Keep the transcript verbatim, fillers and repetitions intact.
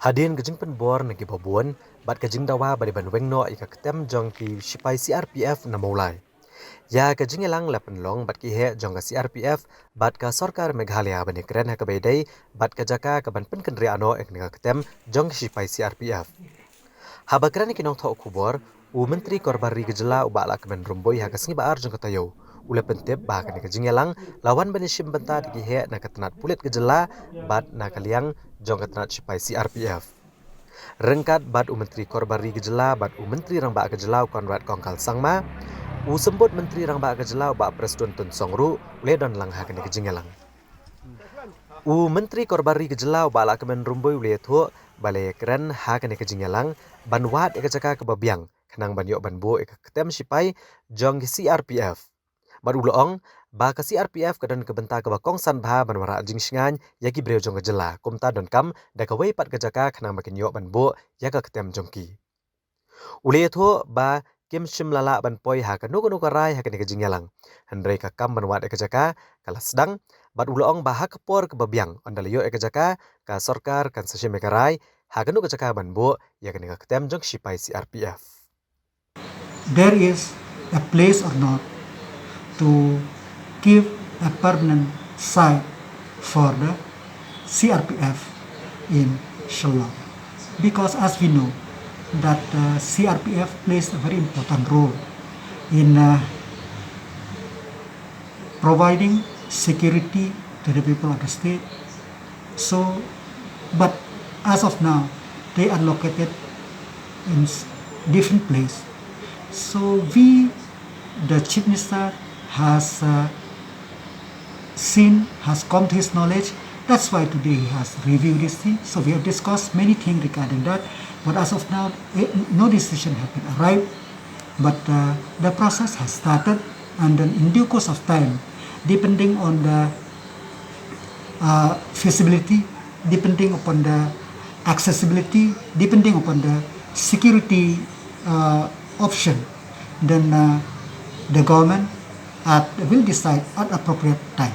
Hadien ka jingpynbor na ki babun bad ka jingdawa ba dei ban weng noh ïa ka ktem jong ki sipai C R P F na Mawlai, ïa ka jingïalang la pynlong bad ki heh jong ka C R P F bad ka sorkar Meghalaya ban ïakren ha kaba ïadei bad ka jaka ka ban pynkynriah noh ïa ka ktem jong ki sipai C R P F. Haba kren ïa ki nongthoh khubor, u Myntri Korbar Ri ka jylla u Bah Lahkmen Rymbui ha ka sngi ba ar jong ka taïew u la pyntip ba kane ka jingïalang la wan ban ïashim bynta da ki heh na ka tnat pulit ka jylla bad na ka liang jong ka tnat sipai C R P F. Ryngkat bad u Myntri Korbar Ri ka jylla bad u Myntri Rangbah ka jylla u Conrad Kongkal Sangma, u Symbud Myntri Rangbah ka jylla u Bah Prestone Tynsong ruh u la don lang ha kane ka jingïalang. U Myntri Korbar Ri ka jylla u Bah Lahkmen Rymbui u la ïathuh ba la ïakren ha kane ka jingïalang ban wad ïa ka jaka kaba biang khnang ban ïoh ban buh ïa ka ktem sipai jong ki C R P F. Bad u la ong ba ka C R P F ka don ka bynta kaba kongsan bha ban wanrah jingshngaiñ ïa ki briew jong ka jylla, kumta donkam da kawei pat ka jaka khnang ba kin ïoh ban buh ïa ka ktem jong ki. U la ïathuh ba kim shym la lah ban poi ha kano kano ka rai ha kane ka jingïalang, hynrei ka kam ban wad ïa ka jaka ka la sdang. Bad u la ong ba ha ka por kaba biang ynda la ïoh ïa ka jaka, ka sorkar kan sa shim ïa ka rai ha kano ka jaka ban buh ïa kane ka ktem jong ki sipai C R P F. There is a place or not to give a permanent site for the C R P F in Shillong, because as we know that uh, C R P F plays a very important role in uh, providing security to the people of the state. So, but as of now, they are located in different place. So we, the Chief Minister, has uh, seen, has come to his knowledge. That's why today he has reviewed this thing. So we have discussed many things regarding that. But as of now, eh, no decision has been arrived. But uh, the process has started, and then in due course of time, depending on the uh, feasibility, depending upon the accessibility, depending upon the security uh, option, then uh, the government at, will decide at appropriate time.